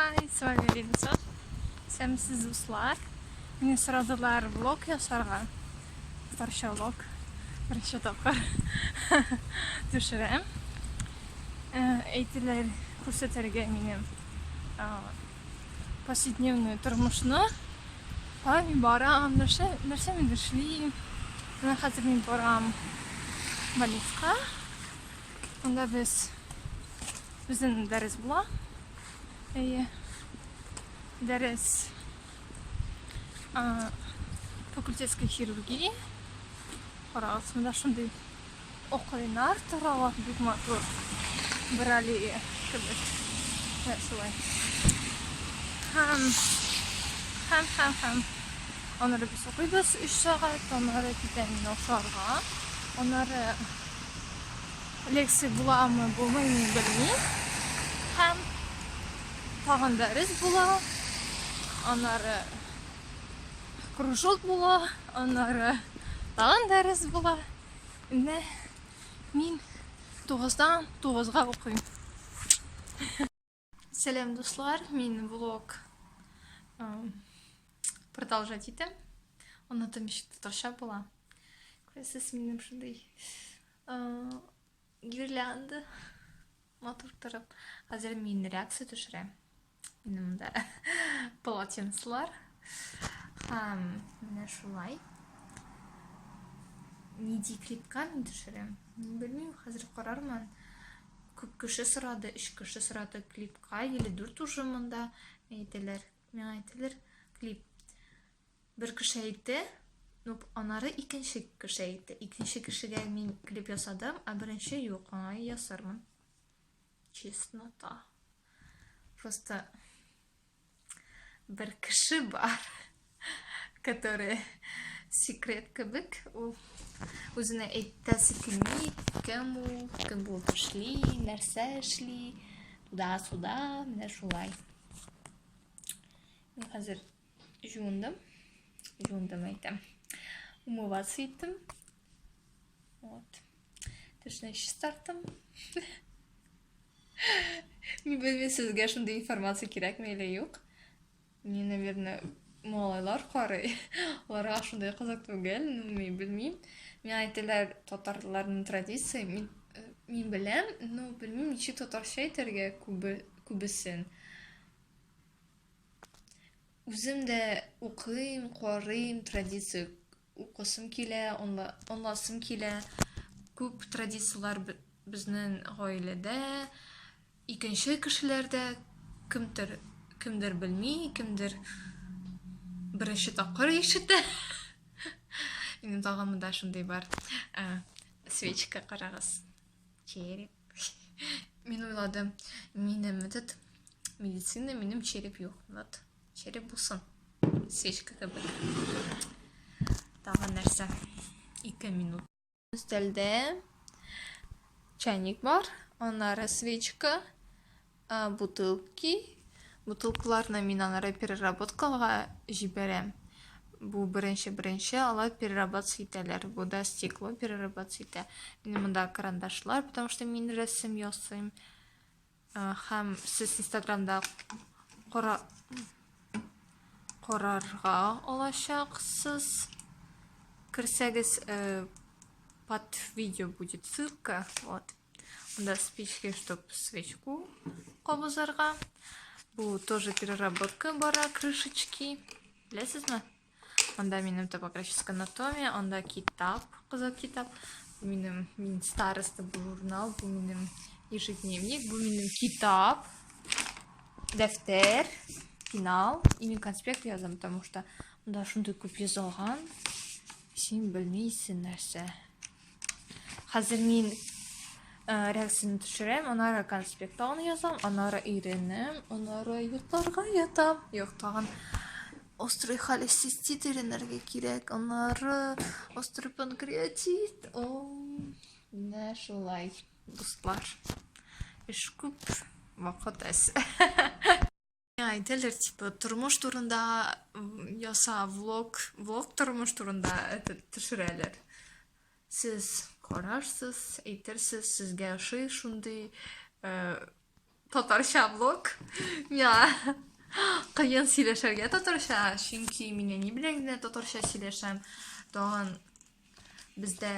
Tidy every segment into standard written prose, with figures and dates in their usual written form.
Хай, с вами Ринса. Сәмсез дуслар. Мине сорадылар влог ясарга. Татарча влог. Беренче тапкыр төшерәм. Әйтеләр күрсәтергә минем повседневный тормышны. Кая мин барам, нәрсә, нәрсә мин эшлим. Менә хәзер мин барам больницага. Анда без безнең дәрес була. Әйе. Дәрес факультетской хирургии. Карагыз, монда шундый Окринар торалар бик матур. Бер аллея кебек. Менә шулай. Һәм һәм һәм һәм аннары без укыйбыз 3 сәгать, аннары китәм мин ашарга. Аннары лекция буламы, булмыймы мин белмим. Һәм тагын дәрес була. Аннары кружок була, аннары тагын дәрес була. Менә мин тугыздан тугызга укыйм. Сәлам, дуслар, мин влог продолжать итәм. Оныттым, ничек татарча була. Күрәсез, минем шундый гирлянда матур торып. Хәзер мин реакция төшерәм. Минем монда полотенцелар. Һәм менә шулай. Нинди клипка мин төшерәм? Мин белмим, хәзер карармын. Күп кеше сорады, өч кеше сорады клипка, или дүрт уже монда әйтәләр. Миңа әйтәләр, клип. Бер кеше әйтте, ну, аннары икенче кеше әйтте. Икенче кешегә мин клип ясадым, ә беренче юк, аңа ясармын. Честнота. Просто бер кеше бар, который секрет кебек, ул үзенә әйтәсе килми, кем ул, кем булып эшли, нәрсә эшли, туда-сюда, менә шулай. Мин хәзер жуындым, жуындым әйтәм, умываться иттем. Вот. Тешне чистарттым. Мин белмим, сезгә шундый информация кирәкме или юк. Мне, наверное, малайлар карый. Аларга шундый кызык түгел, ну, мин белмим. Миңа әйтәләр, татарларның традиция. Мин, э, мин беләм, но белмим, ничек татарча әйтергә күбе, күбесен. Үзем дә укыйм, карыйм традиция укысым килә, аңласым килә. Күп традицияләр безнең гаиләдә, икенче кешеләрдә кемдер кемдер белми, кемдер беренче тапкыр ишетә. Минем тагын монда шундый бар. Ә, свечка карагыз. Череп. Мин уйладым, минем этот медицина, минем череп юк. Вот. Череп булсын. Свечка кебек. Тагын нәрсә? 2 минут. Өстәлдә чайник бар, аннары свечка, бутылки. Бутылкаларны мин аннары переработкага җибәрәм. Бу беренче-беренче алар перерабатывать итәләр. Бу да стекло перерабатывать итә. Минем монда карандашлар, потому что мин рәсем ясыйм. Һәм сез Инстаграмда кара карарга алачаксыз. Керсәгез, э, под видео будет ссылка. Вот. Монда спички, чтоб свечку кабызарга. Бу тоже переработка бара, крышечки. Беләсезме? Анда минем топографическая анатомия, анда китап, кызыл китап. Бу минем мин староста, бу журнал, бу минем ежедневник, бу минем китап, дәфтәр, пенал. И мин конспект язам, потому что монда шундый күп язылган. Син белмисең нәрсә. Хәзер мин э, реакцияне төшерәм, аннары конспект тагын язам, аннары өйрәнәм, аннары йокларга ятам. Юк, тагын острый холецистит өйрәнергә кирәк, аннары острый панкреатит. О, менә шулай, дуслар. Эш күп, вакыт әз. Әйтәләр, типа, тормыш турында яса влог, влог тормыш турында это төшерәләр. Сез карарсыз, әйтерсез, сезгә ошый шундый э, татарча влог. Миңа кыен сөйләшергә татарча, чөнки мин әни белән генә татарча сөйләшәм. Тагын бездә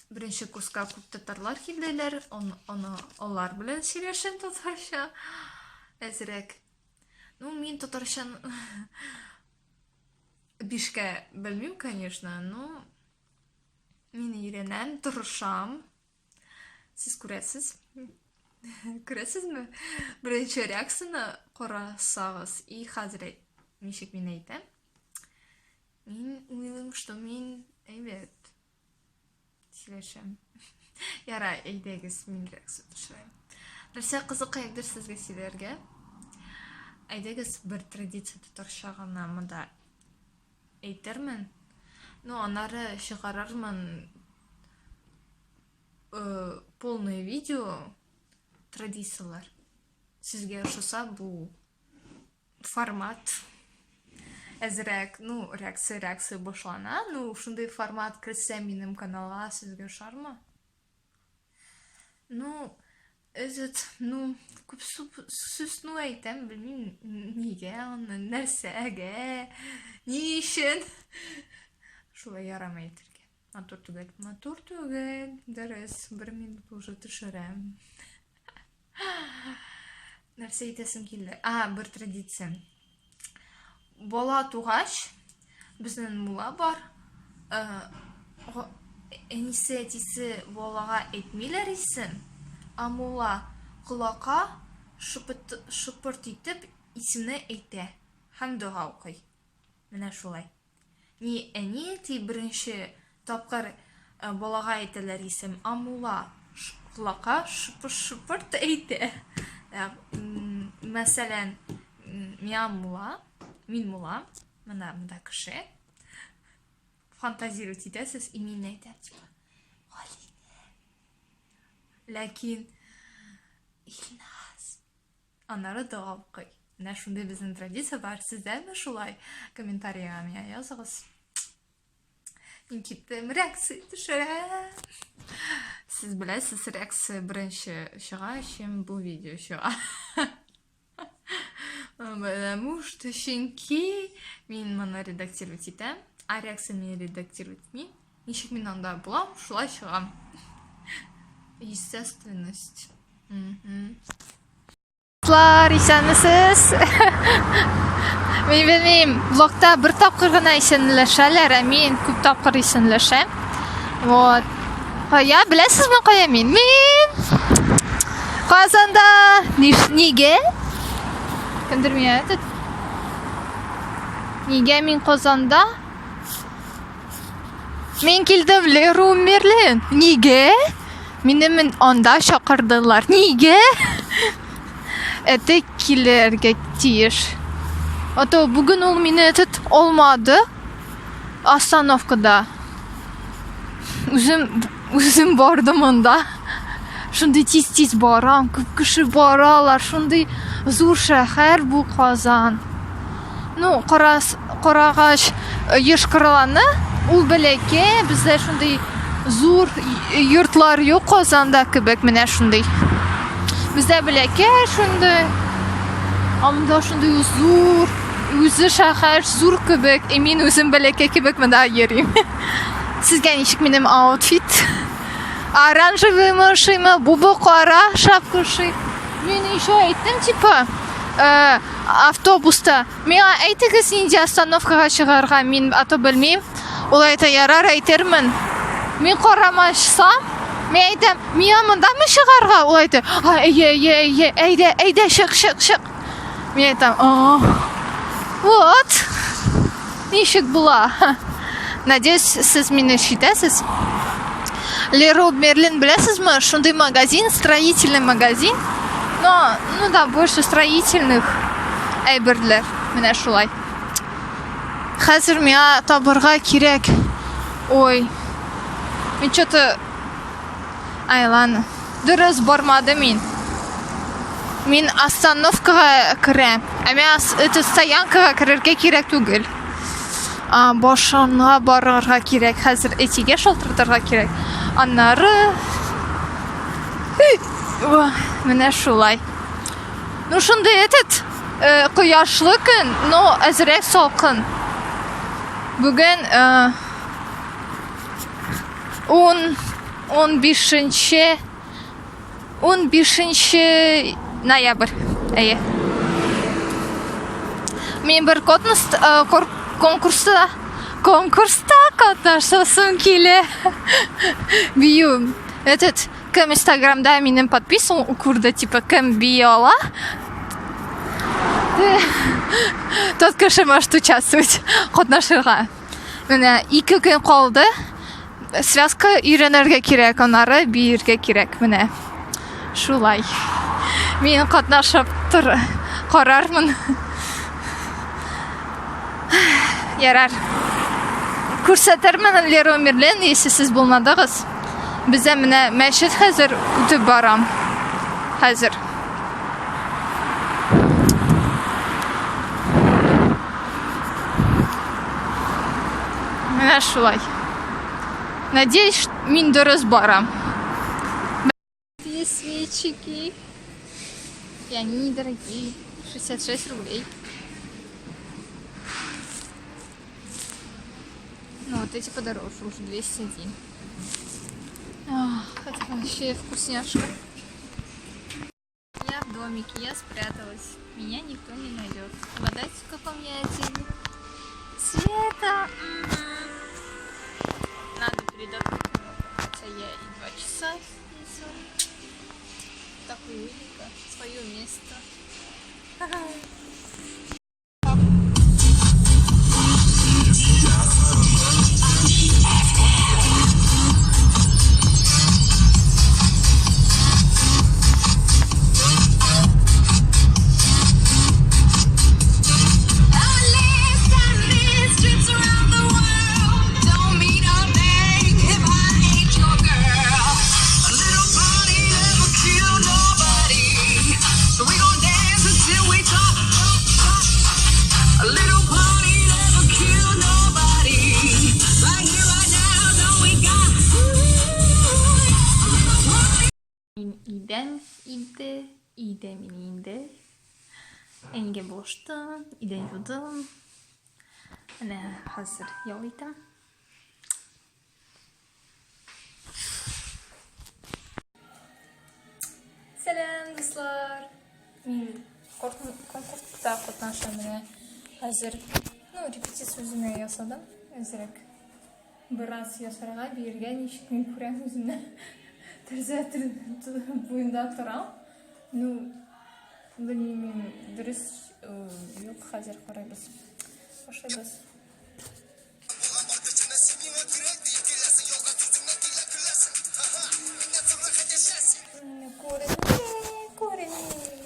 беренче курска күп татарлар килделәр, аны алар белән сөйләшәм татарча әзрәк. Ну, мин татарча бишкә белмим, конечно, но мин өйрәнәм, тырышам. Сез күрәсез. Күрәсезме? Беренче реакцияне карасагыз, и хәзер ничек мин әйтәм. Мин уйлыйм, что мин әйбәт сөйләшәм. Ярай, әйдәгез, мин реакция төшерәм. Нәрсә кызык әйбер сезгә сөйләргә? Әйдәгез, бер традиция татарча гына монда әйтермен. Ну, аннары чыгарырмын полное видео традицияләр. Сезгә ошаса бу формат әзрәк, ну, реакция реакция башлана. Ну, шундый формат керсә минем каналга, сезгә ошармы? Ну, этот, ну, күп сүз ну әйтәм, белмим нигә аны, нәрсәгә, ни өчен. Шулай ярамый әйтергә. Матур түгел. Матур түгел. Дөрес, бер минут уже төшерәм. Нәрсә әйтәсем килде? А, бер традиция. Бала тугач, безнең мулла бар. Э, әнисе, әтисе балага әйтмиләр исем, ә мулла колакка шыпырт итеп исемне әйтә һәм дога укый. Менә шулай. Ни әни, әти беренче тапкыр балага әйтәләр исем, а мулла колакка шыпырт әйтә. Мәсәлән, миңа мулла, мин мулла, менә монда кеше. Фантазировать итәсез, и мин әйтәм, типа, Галинә. Ләкин Илназ. Аннары дога укый. Менә шундый безнең традиция бар. Сездәме шулай? Комментарийга миңа языгыз. Мин киттем, реакция төшерәм. Сез беләсез, реакция беренче чыга, чем бу видео чыга. Потому что чөнки мин моны редактировать итәм, а реакция мин редактировать итмим. Ничек мин анда булам, шулай чыгам. Естественность. Дуслар, исәнмесез? Мин белмим, блогта бер тапкыр гына исәнләшәләр, ә мин күп тапкыр исәнләшәм. Вот. Кая, беләсезме кая мин? Мин Казанда. Нигә? Кемдер миңа этот. Нигә мин Казанда? Мин килдем Леру Мерлин. Нигә? Мине мен анда чакырдылар. Нигә? Әте килергә тиеш. А то бүген ул мине этот алмады остановкада. Үзем үзем бардым анда. Шундый тиз-тиз барам, күп кеше баралар. Шундый зур шәһәр бу Казан. Ну, карас, карагач э, Йошкар-Оланы, ул бәләкәй, бездә шундый зур йортлар юк Казанда кебек, менә шундый. Бездә бәләкәй шундый. А монда шундый зур, үзе шәһәр зур кебек, и мин үзем бәләкәй кебек монда йөрим. Сезгә ничек минем аутфит? Оранжевый ошыймы, бу кара шапка ошый. Мин еще әйттем, типа, э, автобуста. Миңа әйтегез, нинди остановкага чыгарга, мин а то белмим. Ул әйтә, ярар, әйтермен. Мин карамасам, мин әйтәм, миңа мондамы чыгарга? Ул әйтә, а, әйе, әйе, әйе, әйдә, әйдә, чык, чык, чык. Мин әйтәм, о, вот, ничек була. Надеюсь, сез мине ишетәсез. Леру Мерлин беләсезме? Шундый магазин, строительный магазин. Но, ну да, больше строительных әйберләр. Менә шулай. Хәзер миңа табырга кирәк. Ой. Мин что-то Ай, ладно. Дөрес бармады мин. Мин остановкага керәм. Ә миңа это стоянкага керергә кирәк түгел. А, башына барырга кирәк. Хәзер әтигә шалтыратырга кирәк. Аннары менә шулай. Ну, шундый этот, кояшлы көн, но әзрәк салкын. Бүген 10 15 15 ноябрь. Әйе. Мин бер конкурста конкурста катнашасым килә. Бию. Этот кем Инстаграмда минем подписан күрде, типа кем бии ала, тот кеше может участвовать, катнашырга. Менә 2 көн калды. Связка өйрәнергә кирәк, аннары биергә кирәк. Менә шулай. Мин катнашып тор карармын. Ярар. Күрсәтермен Леру Мерлен, если сез булмадыгыз. Бездә менә мәчет хәзер үтеп барам. Хәзер. Менә шулай. Надеюсь, мин дөрес барам. Две свечики. И они недорогие. 66 рублей. Ну, вот эти подороже, уже 201. Ах, это вообще вкусняшка. Я в домике, я спряталась. Меня никто не найдет. Угадайте, в каком я отеле? Света! Надо передохнуть немного, хотя я и 2 часа здесь. Так уютненько, свое место. Мин өйдән инде, өйдә мин инде. Әнигә булыштым, идән юдым. Менә хәзер ял итәм. Сәлам, дуслар! Мин конкурста катнашам менә хәзер. Ну, репетиция үземә ясадым әзрәк. Бераз ясарга, биергә ничек мин күрәм үземне. Тәрәзә буенда торам. Ну, белмим, мин дөрес юк, хәзер карыйбыз. Башлыйбыз. Күренми, күренми.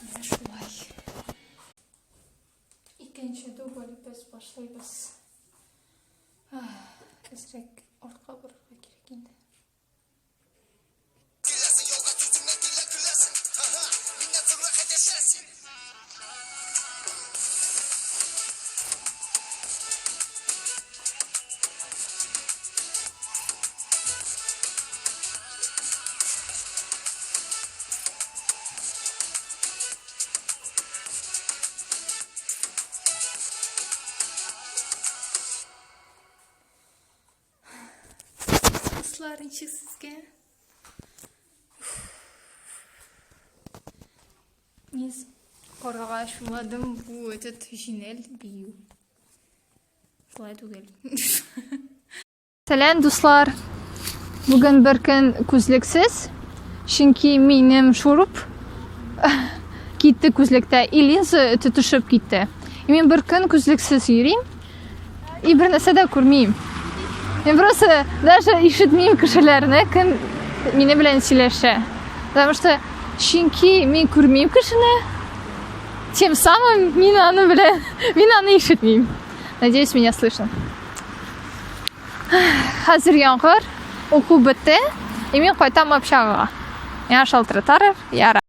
Менә шулай. Икенче дубль без башлыйбыз. Әзрәк артка барырга кирәк инде. Дуслар, ничек сезгә? Мин карагач уйладым, бу этот җиңел бию. Шулай түгел. Сәлам, дуслар! Бүген бер көн күзлексез, чөнки минем шуруп китте күзлектә, и линза төшеп китте. И мин бер көн күзлексез йөрим, и бер нәрсә дә күрмим. Мин просто даже ишетмим кешеләрне, кем мине белән сөйләшә. Потому что чөнки мин күрмим кешене, тем самым мин аны белән, мин аны ишетмим. Надеюсь, меня слышно. Хәзер яңгыр, уку бетте, и мин кайтам общагага. Миңа шалтыратар, яра.